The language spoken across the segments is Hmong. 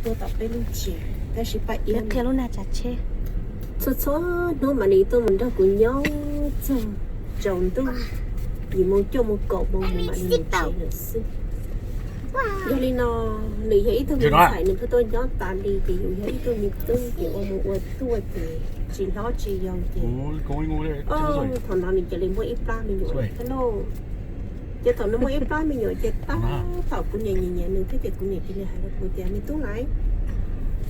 tuaj tom peb lub tsev, tab sis Paj Iab qhia lub nag tsav tsheb. Txhua txhua hnub mas nws tuaj mus nrog kuv nyob txog tsaus ntuj yim moo cuaj moo kaum moo nws mam li mus tsev lawm xwb. Yog li no, nws yog ib tug me ntxhais, nws pheej tuaj nyob tas li ces yus yog ib tug me tub ces ua mus ua tuaj ces tsis hlob tsis yau ces thaum no nws cia li muaj ib plab me nyuam thiab lauj. Ces thaum nws muaj ib plab me nyuam ces tab thaum kuv niam nyiam nyiam nws thiab ces kuv niam cia li hais rau kuv tias, me tub na,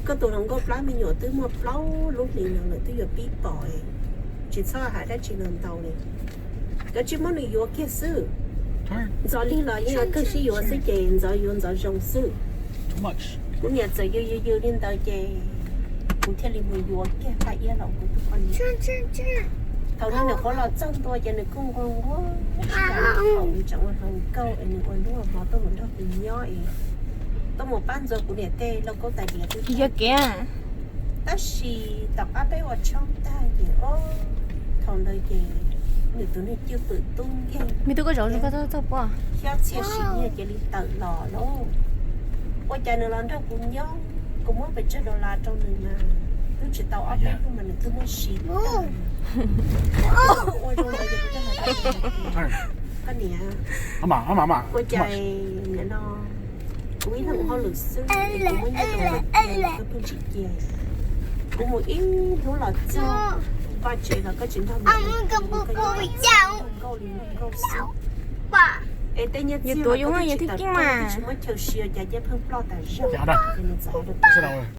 koj tus hluas nkauj plab me nyuam twb muaj plaub lub hlis no lawm, twb yuav pib pom, tsis txhob hais dab tsi ntau li, kav tsij muab nws yuav kiag xwb. Ntxov Lig los yeej kawg sib yuav xwb ces Ntxov yuav Ntxov zoo xwb. Kuv niam txawm yws yws yws li ntawd ces kuv thiaj li mus yuav kiag Paj Iab los kuv tus poj niam. Thaum no nws qhuav los txog ntua ces nws kuj nquag nquag, tseem ua hluas nkauj es nws ua hnub ua hmo tuaj mus nrog kuv nyob es tuaj mus pab ntxuav kuv niam tej lauj kaub tais diav xwb. Yog kev. Tab sis tom qab peb ua tshoob tag ces, o, thaum ntawd ces nws tus niag cwj pwm tub nkeeg, me tub, koj zaum zoo koj txhob txhob pom, xyob txhia sim nyiag cia li tawm los lauj. Ua cas nws los nrog kuv nyob, kuv muab pes tsawg dollar rau nws mas twb tsis tau ob peb hnub mas nws twb muab siv tag. Ua zoo ntawd ces kuv thiaj hais tias, koj niam, ua cas nim no kuv ib leeg ua hauj lwm xwb es kuv muab nyiaj rau koj cia koj pheej tsis cia. Kuv mus ib hnub los txog vaj tsev los koj tsis nrog kuv, koj nyob nkauj li nkauj xwb. Es tej nyiaj txiag los koj twb tsis tawm rau, twb tsis muab chaw siav, cas cia pheej ploj tas zog. Ces nws txawm hais rau kuv,